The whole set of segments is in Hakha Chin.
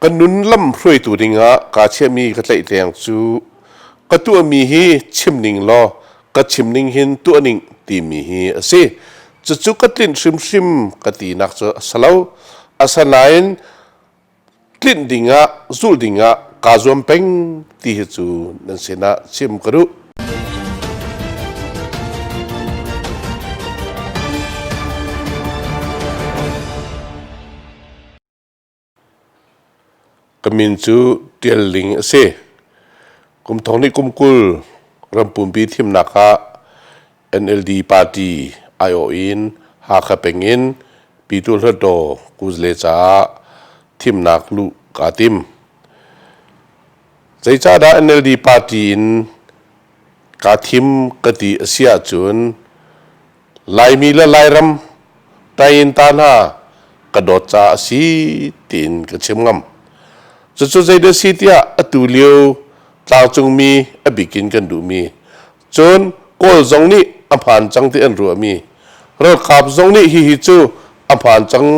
Ka nun lam hruaitu dingah kaa chiahmi ka tlaihtleng cu ka tuahmi hi chim ning law ka chim ning hin tuah ning timi hi a si. Cucu ka tlinh hrimhrim ka tinak cu a si lo. Asinain tlinh dingah zulh dingah kaa zuam peng ti hi cu nan sinah chim ka duh. Ka min cu Ṭial Ling a si. Kum thong nih kum 20 ram pumpi thimnak ah NLD party aiawh in Hakha peng in Pyituh Hluttaw kuzale caah thimnak luh kaa tim. Zeicahdah NLD party in kaa thim ka ti a si ahcun Laimi le Lairam Tayinta hna ka dawt caah a si tiin ka chim ngam. Cucu zeidah si tiah atu lio tlangcungmi a bik in kan duhmi, cun Kawl zong nih a hmaan cang ti an ruahmi, ralkap zong nih hihi cu a hmaan cang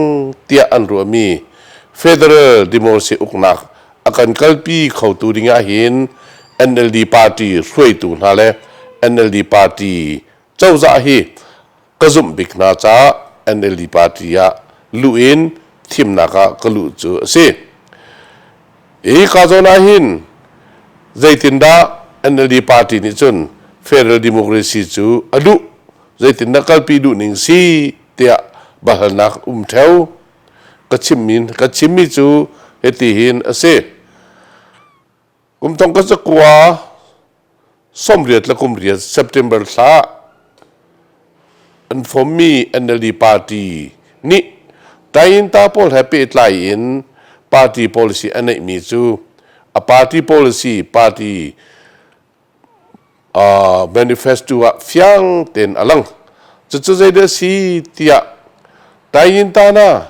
tiah an ruahmi Federal Democracy uknak a kan kalpi khotu ding ah hin NLD party hruaitu hna le NLD party cozah hi ka zumh bik hna caah NLD party ah luh in thimnak ah ka luh cu a si. Hi ka zawn ah hin zeitindah NLD party nih cun federal democracy cu a duh, zeitindah kalpi duh ning si tiah biahalnak um theo. Ka chimmi ka chimmi cu hiti hin a si. Kum thong ka cakua 88 September thla an fommi NLD party nih Tayinta pawl he pehtlai in party policy a neihmi cu a party policy party manifesto ah fiang tein a lang. Cucu zeidah si tiah Tayinta na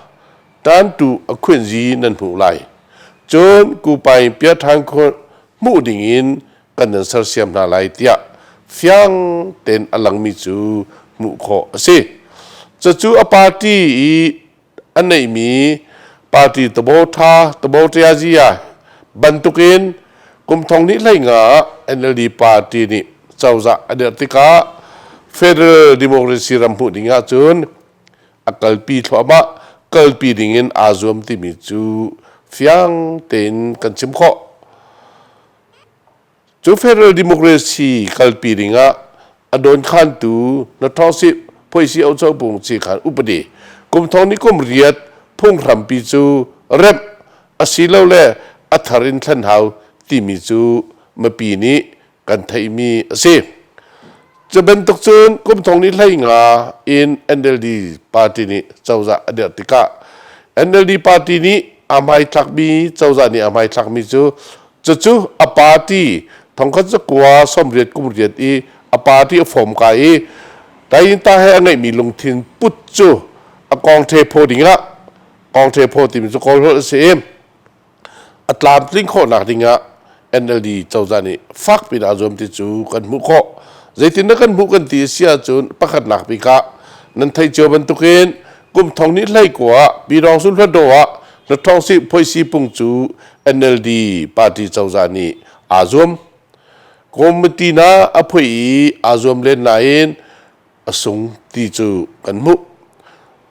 tantu a khuinzi nan hmuh lai. Cun Kupai piaṭhan hmuh dingin kan nan sersiam hna lai tiah fiang tein a langmi cu hmuh khawh a si. Cucu a party i a neihmi party tabawtha tabawṭiazia bantukin kum thong hnih hlei nga ah NLD party nih cozah a dirh tikah federal democracy ram hmuh ding ahcun a kalpi thluahmah kalpi dingin aa zuam timi cu fiang tein kan chim khawh. Cu federal democracy kalpi dingah a dawnkhantu na thawsih phoisi ocho pung chi khan upadi kum thong ni kum riat phunghrampi cu remh asilole a thar in thlen hau timi cu mipi nih kan theihmi a si. Cu bantuk cun kum thong ni hlei nga in NLD party nih cozah a dirh tikah NLD party nih a hmaithlakmi cozah nih a hmaithlakmi cu cucu a party thongkhat zakua 80 kum riat i a party a form ka i Tayinta he a ngeihmi lungthin put cu a kong the phaw dingah kong the phaw timi cu kawl holh a si i a tlamtling khawhnak dingah NLD cozah nih fakpi in aa zuam ti cu kan hmuh khawh. Zeitindah kan hmuh kan ti a si ahcun pakhatnak bik ah nan theih cio bantukin kum thong nih hlei kua Pyidawngsu Hluttaw ah Hluttaw Phoisi pung cu NLD party cozah nih aa zuam. Committee na a phui i aa zuam len nain a sung ti cu kan hmuh.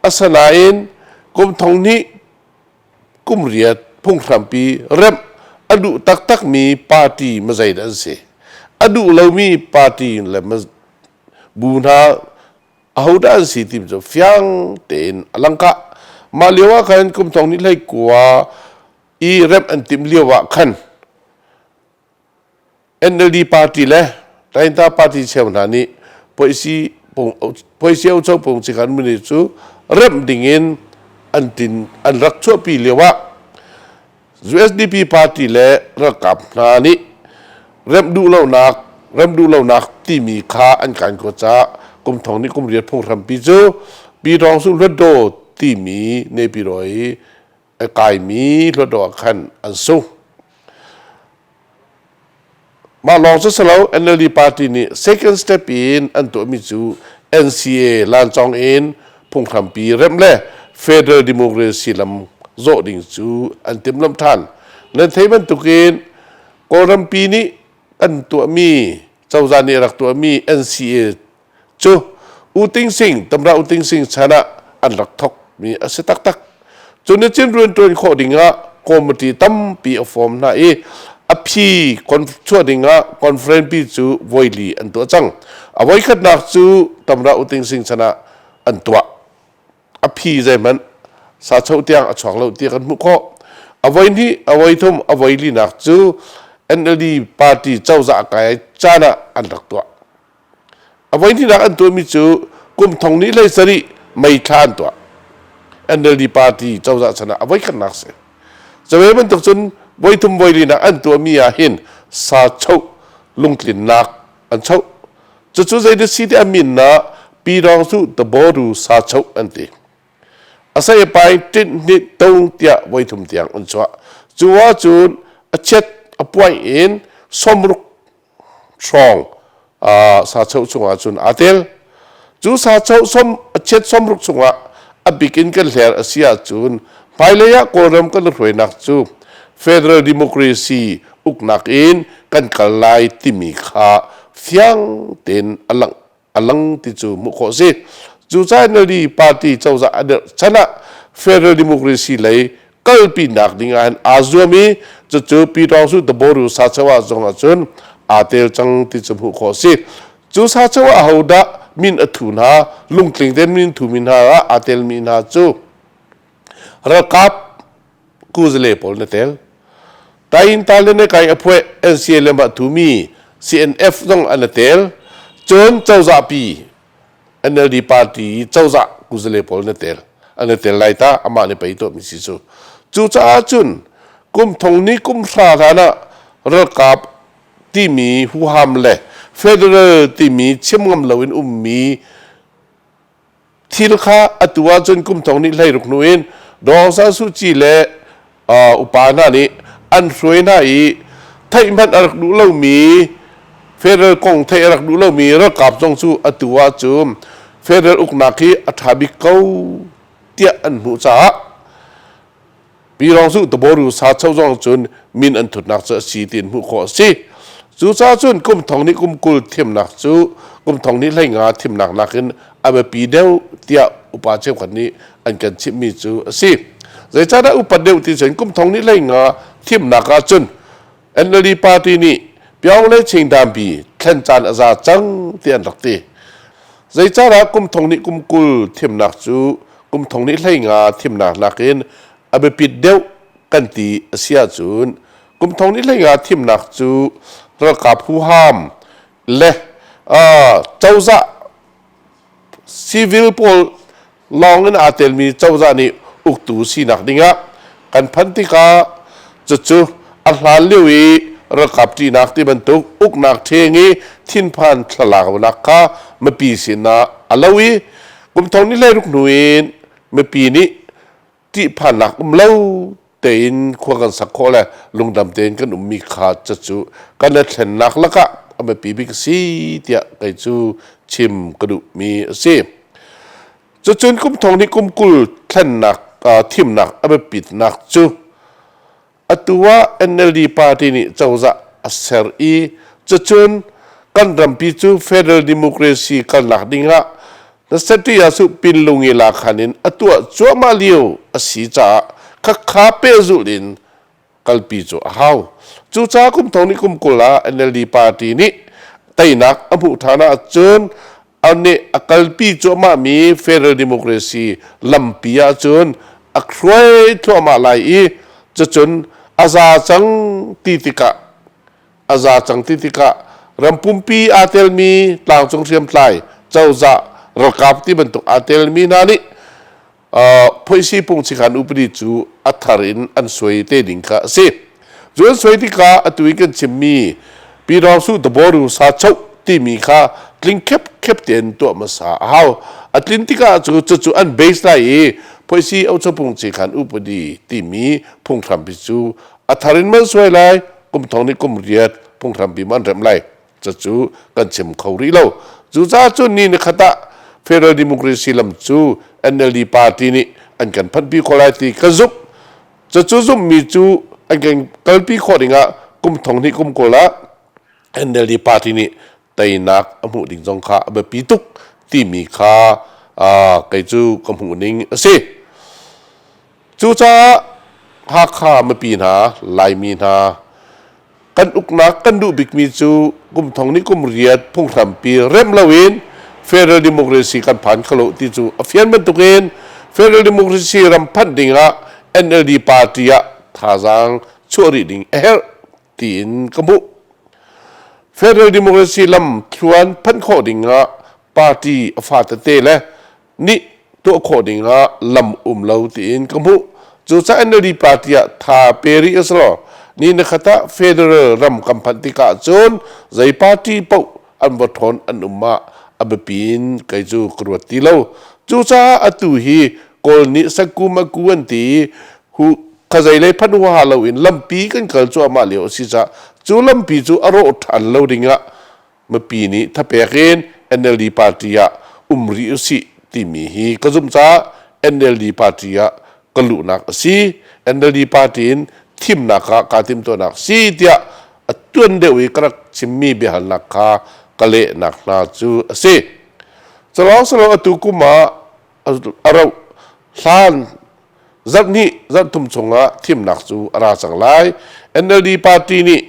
Asinain kum thong hnih kum riat phunghrampi remh a duh taktakmi party mazei an si. A duh lomi party le bu hna ahodah an si ti cu fiang tein a lang ka. Mah lio ah khan kum thong ni hlei kua i remh an timh lio ah khan NLD party le Tainta party cheu hna nih poisi poisi ocho pung cikhan muni cu remh dingin an tin an rak chuahpi lio ah USDP party le ralkap hna nih remh duh lonak remh duh lonak timi kha an kan ko ca kum thong nih kum riat phunghrampi cu Pyidawngsu Hluttaw timi Naypyidaw i a kaimi Hluttaw ah khan an sung. Mah lawng cu si lo, NLD party nih second step in an tuahmi cu NCA lancawng in phunghrampi remh le federal democracy lam zawh ding cu an timhlamh ṭhan. Nan theih bantukin Kawlrampi nih kan tuahmi cozah nih rak tuahmi NCA cu U Ting Sing, Tamra U Ting Sing chan ah an rak thokmi a si taktak. Cu nih cun rianṭuan khawh dingah committee tampi a form hna i a phi chuah dingah conference pi cu voili an tuah cang. A voikhatnak cu Tamra U Ting Sing chan ah an tuah. A phi zeihmanh sachoh tiang a chuak lo ti kan hmuh khawh. A voi hnih, a voi thum, a voi linak cu NLD party cozah kai caan ah an rak tuah. A voi hnihnak an tuahmi cu kum thong nih hlei sarih May thla an tuah. NLD party cozah chan ah a voi khatnak si. Cawe bantuk cun voi thum voi linak an tuahmi ah hin sa choh lungtlinnak an choh. Cucu zeidah si ti a min ah Pidawng cu Taboru sa choh an ti. A sei pai ṭinh hnit tung tiah voi thum tiang an chuah. Cu ahcun a chiat a puaih in 60 hrawng sachoh chungah cun aa tel. Cu sachoh som a chiat 60 chungah a bik in kan hler a si ahcun hmailei ah Kawlram kan hruainak cu federal democracy uknak in kan kal lai timi kha fiang tein a langh a lang ti cu hmuh khawh si. Cucaah NLD party cozah a dirh chan ah federal democracy lei kalpinak ding ah hin aa zuam i cucu Peter Su Taboru sacho ah zong ah cun aa tel cang ti cu hmuh khawh si. Cu sacho ah ahodah min a thu hna, lungtling tein min thumi hna ah aa telmi hna cu ralkap kuzale pawl na tel. Tayin ta le ne kai a phueh NCA le mah thumi CNF zong an tel. Cun cozah pi NLD party cozah kuzale pawl na tel. An tel lai ta amah nih pei tuahmi si cu. Cucaah cun kum thong ni kum hra hlan ah ralkap timi huham le federal timi chim ngam loin ummi Thil kha atu ahcun kum thong nih 16 hnu in Daw Aung San Suu Kyi le upa hna nih an hruai hna i theih hmanh a rak duh lomi federal kong theih a rak duh lomi ralkap zong cu atu ahcun federal uknak hi a ṭha bik ko tiah an hmuh caah Pirong Taboru sa cho zong cun min an thutnak cu a si tiin hmuh khawh a si. Cucaah cun kum thong nih kum 20 thimnak cu kum thong nih 15 thimnak nakin a biapi deuh tiah upa cheukhat nih an kan chimhmi cu a si. Zeicahdah upat deuh ti cun kum thong nih 15 thimnak ah cun NLD party nih Pyong le Chingdampi thlen caan a za cang ti an rak ti. Zeicahdah kum thong nih kum 20 thimnak cu kum thong nih 15 thimnak nakin a biapit deuh kan ti a si ahcun kum thong nih 15 thimnak cu ralkap huham le cozah civil pawl lawng in aa telmi cozah nih uktu sinak dingah kan phanh tikah cucu a hlan lio i ralkap ṭihnak ti bantuk uknak ṭheng i thinphan thlalaknak kha mipi sinah a lo i kum thong ni 16 hnu in mipi nih ṭihphannak um lo tein khua kan sak khawh le lungdam tein kan ummi kha cucu kan i thlennak lakah a biapi bik a si tiah kei cu chim ka duhmi a si. Cucun kum thong nih kum 20 thlennak thimnak a biapitnak cu Atu ah NLD party nih cozah a ser i cucun kan rampi cu federal democracy kalnak dingah Nasati Yasu Pinlungi lakhan in a tuah cuahmah lio a si caah khakha pehzulh in kalpi cu a hau. Cucaah kum thong nih kum 20 ah NLD party nih teinak a hmuh ṭhan ahcun nih a kalpi cuahmahmi federal democracy lampi ahcun a hruai thluahmah lai i cucun a za cang ti tikah a za cang ti tikah ram pumpi aa telmi tlangcung hriamtlai cozah ralkap ti bantuk aa telmi hna nih phoihsi pungchikhan upadi cu a thar in an suai te ding kha a si. Cu an suai tikah atu i kan chimmi Pyidawngsu Taboru sa choh timi kha tling khep tein tuah hmasa a hau. A tlin tikah cu cucu an base lai i phoihsi ocho pungchikhan upadi timi phunghrampi cu a thar in man suai lai, kum thong nih kum riat phunghrampi man remh lai. Cucu kan chim kho rih lo. Cucaah cun ni nikhat ah Federal Democracy lam cu NLD party nih an kan phanhpi kho lai ti ka zumh. Cucu zumhmi cu an kan kalpi khawh dingah kum thong hnih kum kul ah NLD party nih teinak a hmuh ding zong kha a biapi tuk timi kha kei cu ka hmuh ning a si. Cucaah Hakha mipi hna, Laimi hna, kan uknak kan duh bikmi cu kum thong nih kum riat phunghrampi remh loin federal democracy kan phan kho lo ti cu a fian bantukin federal democracy ram phanh dingah NLD party ah thazaang chuah rih ding a herh tiin ka hmuh. Federal democracy lam thluan phanh khawh dingah party a fa tete le nih tuah khawh ding ah lam um lo tiin ka hmuh. Cucaah NLD party ah tha pe rih a si lo. Ni na khat ah federal ram kan phanh tikah cun zei party paoh an va ṭhawn an um ah a biapi in kei cu ka ruat ti lo. Cucaah atu hi Kawl nih saku maku an ti i hu khazei lei phanh huaha loin lampi kan kal cuahmah lio a si caah cu lampi cu a rawh ṭhan lo dingah mipi nih thapek in NLD party ah um rih usih timi hi ka zumh caah NLD party ah ka luhnak a si. NLD party in thimnak ah kaa timhtuahnak si tiah a tuan deuh i ka rak chimmi biahalnak kha ka lehnak hna cu a si. Calawng silo atu kum ah a rauh hlan zarh hnih zarh thum chungah thimnak cu a ra cang lai. NLD party nih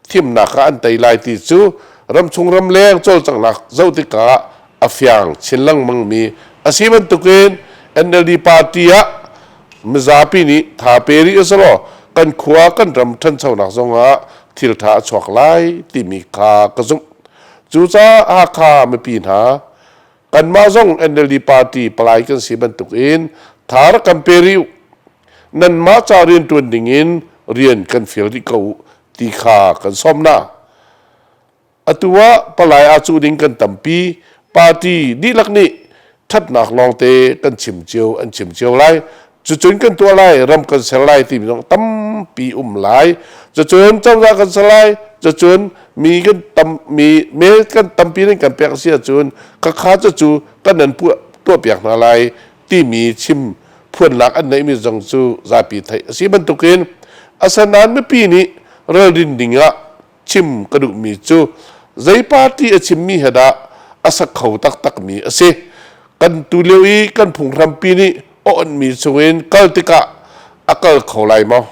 thimnak ah an tei lai ti cu ramchung ramleng cawlcanghnak zoh tikah a fiang chin lengmangmi a si bantukin NLD party ah mizapi nih tha pe rih usulaw kan khua kan ram ṭhanchonak zongah thil ṭha a chuak lai timi kha ka zumh. Cucaah Hakha mipi hna kanmah zong NLD party palai kan si bantukin tha rak kan pe rih u. Nanmah ca rianṭuan dingin rian kan fial rih ko u ti kha kan sawm hna. Atu ah palai aa cuh ding kan tampi. Party dihlak nih ṭhatnak lawngte kan chim cio an chim cio lai. Cucun kan tuah lai, ram kan ser lai timi zong tampi um lai. Cucun cozah kan ser lai, cucun mi kan tam mi me kan tampi nan kan pek si ahcun khakha cucu kan nan tuah piak hna lai timi chim phuannak an neihmi zong cu zapi theih a si bantukin asanain mipi nih ralrin ding ah chim ka duhmi cu zei party a chimmi he dah a sak kho taktakmi a si. Kan tu lio i kan phunghrampi nih a onhmi chungin kal tikah a kal kho lai maw?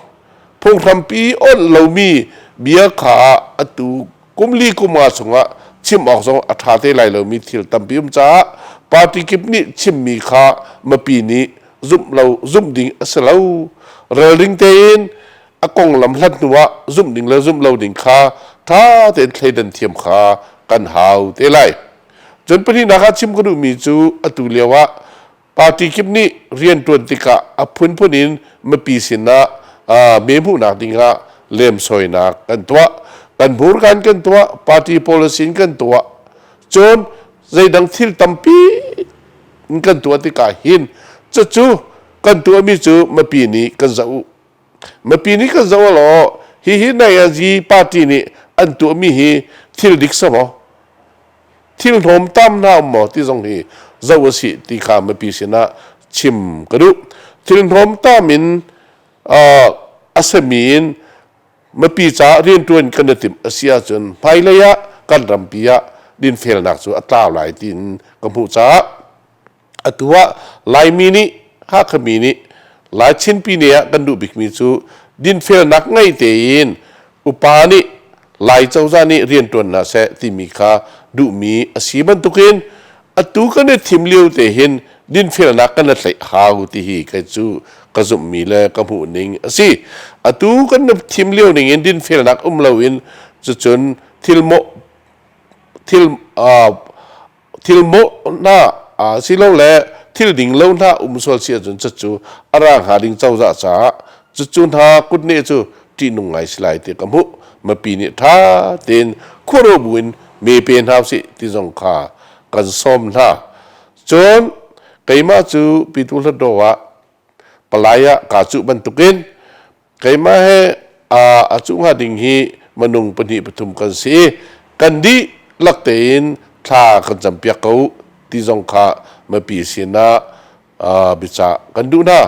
Phunghrampi onh lomi bia kha atu kum li kum nga chungah chim awk zong a ṭha te lai lomi thil tampi um caah party kip nih chimmi kha mipi nih zumh lo zumh ding a si lo. Ralring tein a konglam hlat hnu ah zumh ding le zumh lo ding kha ṭha tein thleidan thiam kha kan hau te lai. Cun pahnihnak ah chim ka duhmi cu atu lio ah party kip nih rianṭuan tikah a phunphun in mipi sinah me hmuhnak dingah lemsoinak kan tuah. Kan hmurka in kan tuah, party policy in kan tuah. Cun zeidang thil tampi in kan tuah tikah hin cucu kan tuahmi cu mipi nih kan zoh u. Mipi nih kan zoh law hihi Nayagyi party nih an tuahmi hi thil dik sa maw? Thil hnawmtam hna um maw ti zong hi zoh a si ti kha mipi sinah chim ka duh. Thil hnawmtam in a sami in mipi caah rianṭuan kan i timh a si ahcun hmailei ah kan rampi ah dinfelnak cu a tlau lai tiin ka hmuh caah Atu ah Laimi nih Hakhami nih Lai Chinpi ni ah kan duh bikmi cu dinfelnak ngei tein upa nih Lai cozah nih rianṭuan hna seh timi kha duhmi a si bantukin atu kan i thim lio te hin dinfelnak kan i tlaih hau ti hi kei cu ka zumhmi le ka hmuh ning a si. Atu kan i thim lio ning in dinfelnak um loin cucun thil mawh thil thil mawh hna silole thil ding lo hna um sual si ahcun cucu a ra hnga ding cozah caah cucu hna kutneh cu ṭihnung ngai si lai ti ka hmuh. Mipi nih ṭha tein khuaruah buin me pe hna usih ti zong kha kan sawm hna. Cun keimah cu Pitu Hluttaw ah palai ah kaa cuh bantukin Keimah he a cuh hnga ding hi minung pahnih pathum kan si i kan dihlak tein thla kan campiak ko ti zong kha mipi sinah biacah kan duh hna.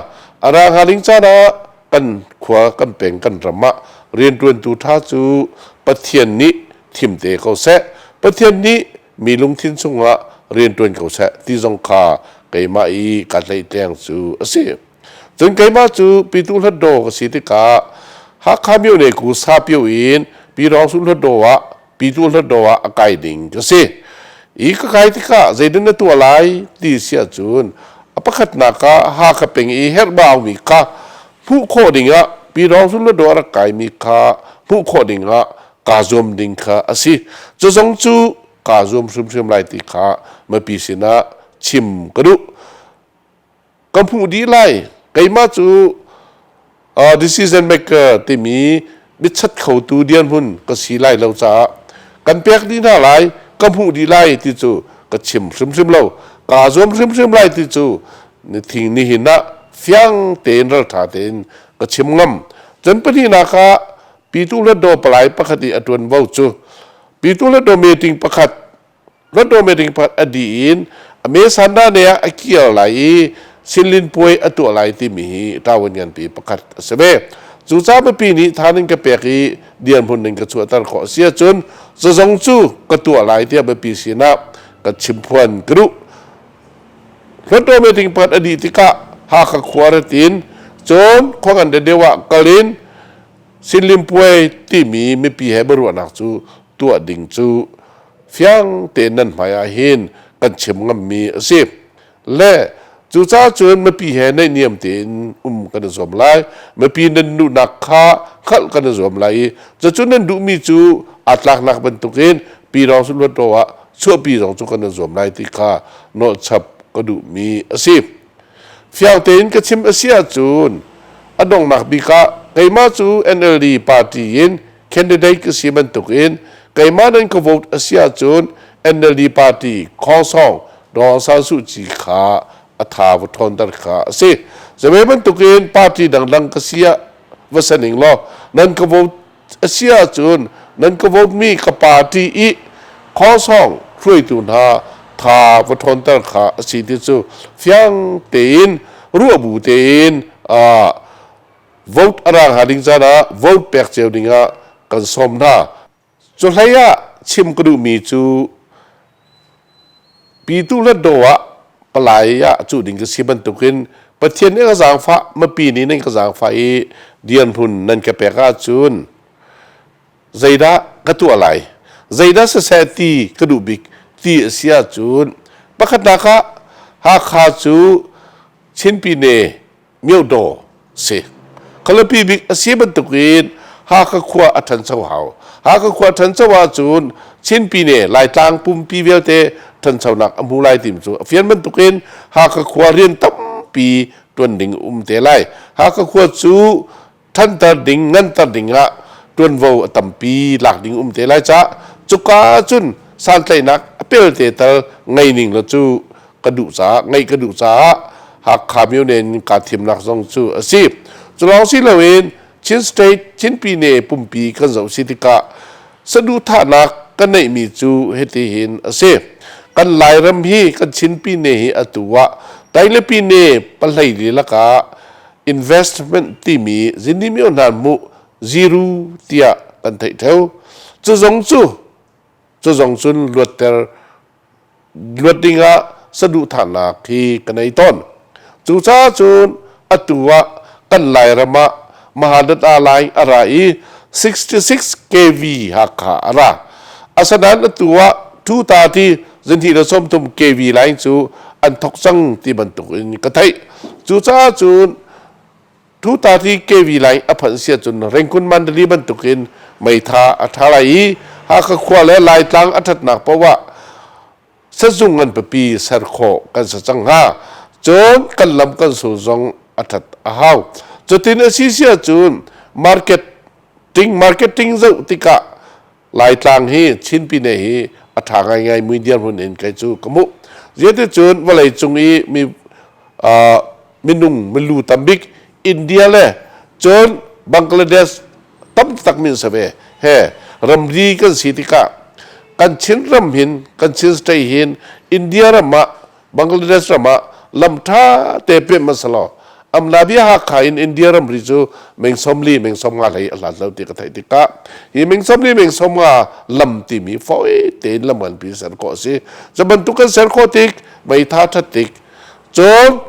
A ra hnga ding caan ah Kan khua, kan peng, kan ram ah rianṭuantu ṭha cu Pathian nih thim te ko seh. Pathian nih mi lungthin chungah rianṭuan ko seh ti zong kha keimah i ka tlaihtleng cu a si. Cun keimah cu Pitu Hlatdaw ka si tikah Hakha myone ku sapio in Pyidawngsu Hlatdaw ah Pitu Hlatdaw ah a kai ding ka si. I ka kai tikah zeitin na tuah lai ti si ahcun a pakhatnak ah Hakha peng i herhbaumi kha hmuh khawh dingah Pyidawngsu Hlatdaw a rak kaimi kha hmuh khawh dingah kaa zuam ding kha a si. Cu zong cu kaa zuam hrimhrim lai ti kha mipi sinah chim ka duh. Ka hmuh dih lai. Keimah cu decision maker timi biachat khotu dirhmun ka si lai lo caah kan pek dih hna lai, ka hmuh dih lai ti cu ka chim hrimhrim lo. Kaa zuam hrimhrim lai ti cu nithing nihin ah fiang tein ralṭha tein ka chim ngam. Cun pahnihnak ah Pitu Hluttaw palai pakhat i a ṭuanvo cu Pitu Hluttaw meeting pakhat Hluttaw meeting pakhat a dih in a me sanda ne ah a kir lai i Sinlin puai a tuah lai timi hi ṭawan nganpi pakhat a si ve. Cucaah mipi nih than in ka pek i dirhmun in ka chuahter khawh a si ahcun zazong cu ka tuah lai tiah mipi sinah ka chimphuan ka duh. Hluttaw meeting pakhat a dih tikah Hakha khua rat in cun khuangan deuh ah kal in Sinlim puai timi mipi he biaruahnak cu tuah ding cu fiang tein nan hmai ah hin kan chim ngammi a si. Le cucaah cun mipi he naihniam tein um kan i zuam lai. Mipi nan duhnak kha hngalh kan i zuam lai i cucu nan duhmi cu aa tlaknak bantukin Pyidawng Hluttaw ah chuahpi zong cu kan i zuam lai ti kha nawlchap ka duhmi a si. Fiang tein ka chim a si ahcun a donghnak bik ah keimah cu NLD party in candidate ka si bantukin keimah nan ka vote a si ahcun NLD party khongsong Daw Aung San Suu Kyi kha a tha va ṭhawnter kha a si. Zeimei bantukin party dangdang ka si ah va si ning law nan ka vote a si ahcun nan ka vote-mi ka party i khuasawng hruaitu hna tha va ṭhawnter kha a si ti cu fiang tein ruahbu tein vote a ra hnga ding caan ah vote pek cio ding ah kan sawm hna. Cu hlei ah chim ka duhmi cu Pitu Hlatdaw ah palai ah cuh ding ka si bantukin Pathian nih ka zaangfah, mipi nih nan ka zaangfah i dirhmun nan ka pek ahcun zeidah ka tuah lai? Zeidah siseh ti ka duh bik ti a si ahcun pakhatnak ah Hakha cu Chinpine myodaw si. Khualipi bik a si bantukin Hakha khua a ṭhancho hau. Hakha khua ṭhancho ahcun Chin Pyine Laitlang pumpi vialte ṭhanchonak a hmu lai tim cu a fian bantukin Hakha khua rian tampi ṭuan ding um te lai. Hakha khua cu ṭhanter ding, nganter ding ah ṭuanvo a tampi lak ding um te lai caah cuka ahcun santlaihnak a pelte tal ngei ning law cu ka duh caah ngeih ka duh caah Hakha myone in kaa thimnak zong cu a si. Cu lawng si loin Chin State Chin Pyine pumpi kan zoh si tikah saduhthahnak ka neihmi cu hitihin a si. Kan Lairam hi kan Chin Pyine hi atu ah Tailapine pahleili lakah investment timi zinimio hna hmuh ziru tiah kan theih theo. Cu zong cu cu zong cun luatter luat dingah saduhthahnak hi ka nei tawn. Cucaah cun atu ah kan Lairam ah Mahadat Line a ra i 66 kV Hakha a ra. Asinain atu ah 230 zihnih le 30 kV line cu an thok cang ti bantuk in ka theih. Cucaah cun 230 kV line a phanh si ahcun Rengkun Mandali bantukin meitha a ṭha lai i Hakha khua le Laitlang a ṭhatnak paoh ah sazung ngan pipi ser khawh kan si cang hnga. Cun kan lam kan sul zong a ṭhat a hau. Cutin a si si ahcun marketing marketing zoh tikah Laitlang hi Chin Pyine hi a ṭha ngaingai mui dirhmun in kei cu ka hmuh. Zeticun vawleicung i mi minung milu tambik India le cun Bangladesh tam taktak min si ve he ramri kan si tikah kan Chin ram hin kan Chin state hin India ram ah Bangladesh ram ah lam ṭha te pemh hmasa law Amlabia Hakha in India ramri cu meng 40 meng 50 hlei a hlat lo ti ka theih tikah hi meng 40 meng 50 lam timi fawi tein lam nganpi ser khawh a si. Cu bantuk kan ser khawh tik meitha ṭhat tik cun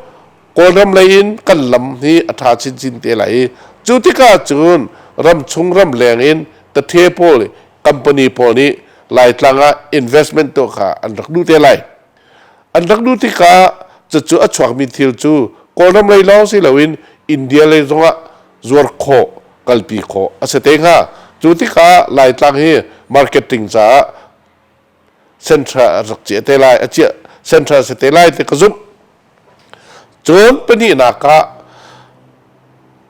Kawlram lei in kan lam hi a ṭha chinchin te lai i cu tikah cun ramchung ramleng in tathe pawl company pawl nih Laitlang ah investment tuah kha an rak duh te lai. An rak duh tikah cucu a chuakmi thil cu Kawlram lei lawng si loin India lei zongah zuar khawh, kalpi khawh a si te hnga. Cu tikah Laitlang hi marketing caah central rak ciah te lai, a ciah central si te lai ti ka zumh. Cun pahnihnak ah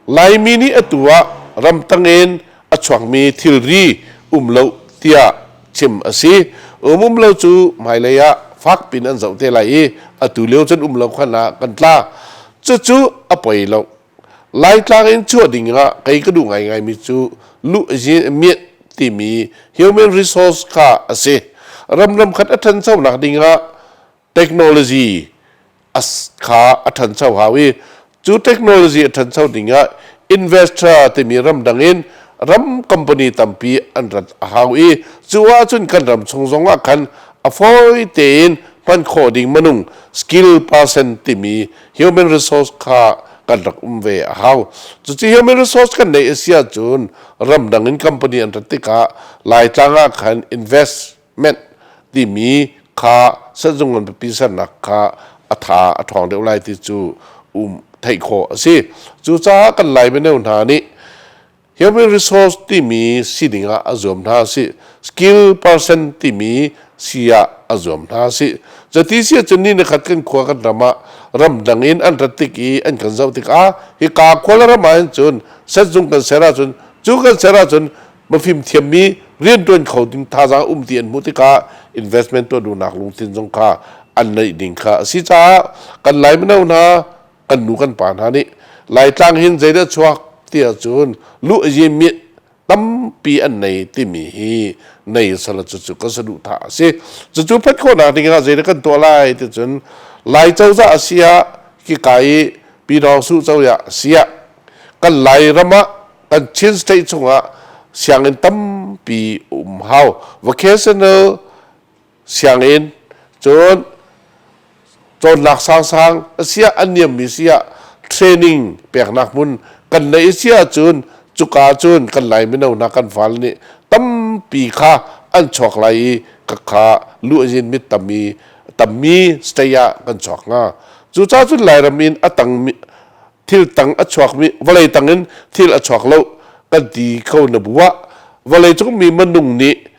Laimi nih atu ah ramtang in a chuakmi thilri um lo tiah chim a si. Um um lo cu hmailei ah fak pin an zoh te lai i atu lio cun um lo khan ah kan tla. Cucu a poi lo. Laitlang in chuah ding ah kei ka duh ngaingaimi cu luh miet timi human resource kha a si. Ramram khat a ṭhanchonak ding ah technology kha a ṭhancho hau i cu technology a ṭhancho ding ah investor timi ramdang in ram company tampi an rat a hau i cu ahcun kan ram chung zong ah khan a fawi tein hman khawh ding minung skill person timi human resource kha kan rak um ve a hau. Cucu human resource kan neih a si ahcun ramdang in company an rat tikah Laitlang ah khan investment timi kha sehzung ngan pipi sernak kha a tha a ṭhawng deuh lai ti cu um theih khawh a si. Cucaah kan Lai mino hna nih human resource timi sining ah a zuam hna si, skill person timi si ah a zuam hna si. Cuti si ahcun ni nikhat kan khua kan ram ah ramdang in an rat tik i an kan zoh tikah hika khua le ram ah hin cun sehzung kan ser ahcun cu kan ser ahcun mafim thiammi rianṭuan kho ding thazaang um ti an hmuh tikah investment tuah duhnak lungthin zong kha an neih ding kha a si caah kan Lai mino hna kan nu kan pa hna nih Laitlang hin zeidah chuak ti ahcun lu a mit tampi an nei timi hi nei sala cucu kan saduhthah a si. Cucu phat khawhnak ding ah zeidah kan tuah lai ti cun Lai cozah a si ah hika i Pidawng Su cozah a si ah kan Lairam ah kan Chin state chungah sianginn tampi um hau. Vocational sianginn cun cawnnak sangsang a siah a niammi siah training peknak hmun kan neih si ahcun cuka cun kan Lai mino hna kan fale nih tampi kha an chuak lai i kha lu in mit tammi tammi state ah kan chuak hnga. Cucaah cun Lairam in a tang thil tang a chuakmi vawlei tang in thil a chuak lo kan ti ko na bu ah vawlei cung mi minung nih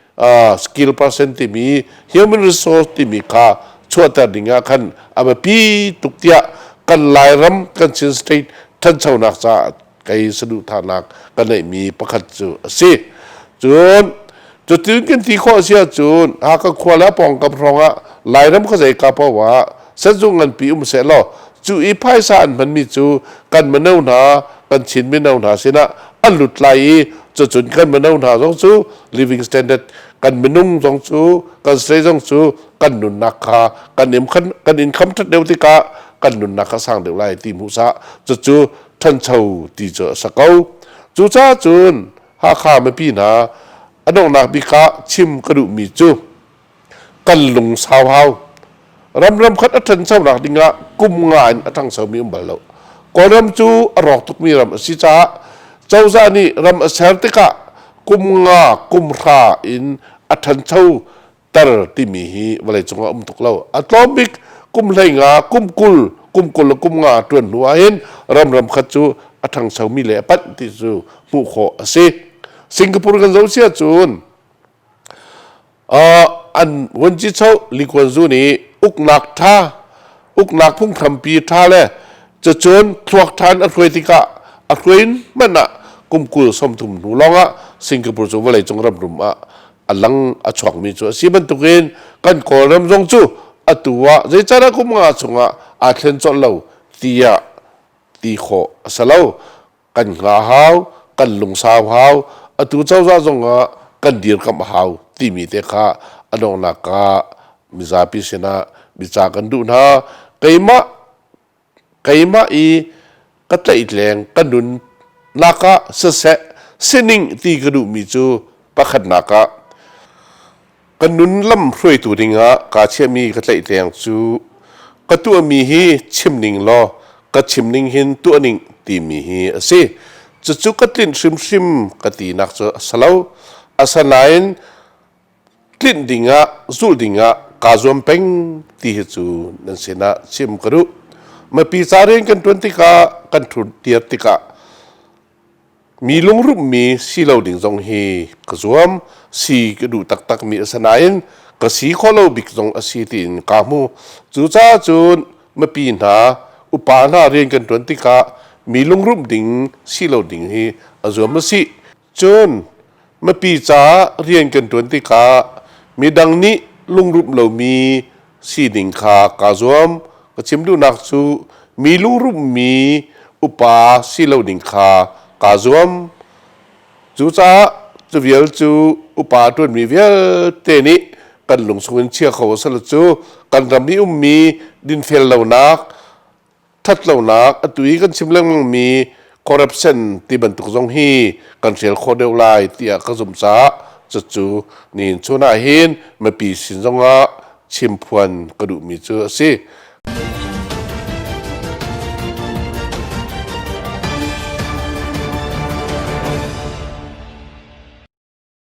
skill person timi human resource timi kha chuahter ding ah khan a biapi tuk tiah kan Lairam kan Chin state ṭhanchonak caah kei saduhthahnak ka neihmi pakhat cu a si. Cun cutin kan ti khawh si ahcun Hakha khua le a pawngkam hrawng ah Lairam khuazei ka paoh ah senzung nganpi um seh law cu i phaisa an hmanmi cu kan mino hna kan Chin mino hna sinah an lut lai i cucun kan mino hna zong cu living standard kan minung zong cu kan state zong cu kan nunnak kha kan kan income ṭhat deuh tikah kan nunnak kha sang deuh lai ti hmuhsah cucu ṭhancho ti cu a si ko. Cucaah cun Hakha mipi hna a donghnak bik ah chim ka duhmi cu kan lung sau hau. Ramram khat a ṭhanchonak dingah kum nga in a ṭhangchomi um bal lo. Kawlram cu a rawk tukmi ram a si caah cozah nih ram a ser tikah kum nga kum hra in a ṭhancho ter timi hi vawleicung ah um tuk lo. A tlawm bik kum 15, kum 20, kum 20 le kum nga ṭuan hnu ahhin ramram khat cu a ṭhangchomi le a panh ti cu hmuh khawh a si. Singapore kan zoh si ahcun an vuanci-cho Lee Kuan Yew nih uknak ṭha, uknak phunghrampi ṭha le cucun thluak ṭha in a hruai tikah a hruai hmanh ah kum 20 30 hnu lawngah Singapore cu vawleicung ramrum ah a lang a chuakmi cu a si bantukin kan Kawlram zong cu atu ah zeican ah kum nga chungah aa thlen colh lo tiah ti khawh a si lo. Kan hnga hau, kan lungsau hau, atu cozah zong ah kan dirkamh hau timi te kha a donghnak ah mizapi sinah bica kan duh hna. Keimah keimah i Ka tlaihtleng ka nunnak ah siseh sining ti ka duhmi cu pakhatnak ah ka nun lam hruaitu dingah kaa chiahmi ka tlaihtleng cu ka tuahmi hi chim ning law ka chim ning hin tuah ning timi hi a si. Cucu ka tlinh hrimhrim ka tinak cu a si lo. Asinain tlinh dingah zulh dingah kaa zuam peng ti hi cu nan sinah chim ka duh. Mipi ca rian kan ṭuan tikah kan ṭhutdir tikah mi lungrummi si lo ding zong hi ka zuam si ka duh taktakmi a si nain ka si khawh lo bik zong a si tiin kaa hmu. Cucaah cun mipi hna upa hna rian kan ṭuan tikah mi lungrum ding si lo ding hi a zuam a si. Cun mipi caah rian kan ṭuan tikah midang nih lungrum lomi sining kha kaa zuam. Ka chim duhnak cu mi lungrummi upa si lo ding kha kaa zuam. Cucaah cu vial cu upa ṭuanmi vialte nih kan lung in chia kho a si lo cu kan ram i ummi dinfel lonak, ṭhatlonak atu i kan chim lengmangmi corruption ti bantuk zong hi kan hrial khawh deuh lai tiah ka zumh caah cucu nihin chun ah hin mipi sin zongah chimphuan ka duhmi cu a si.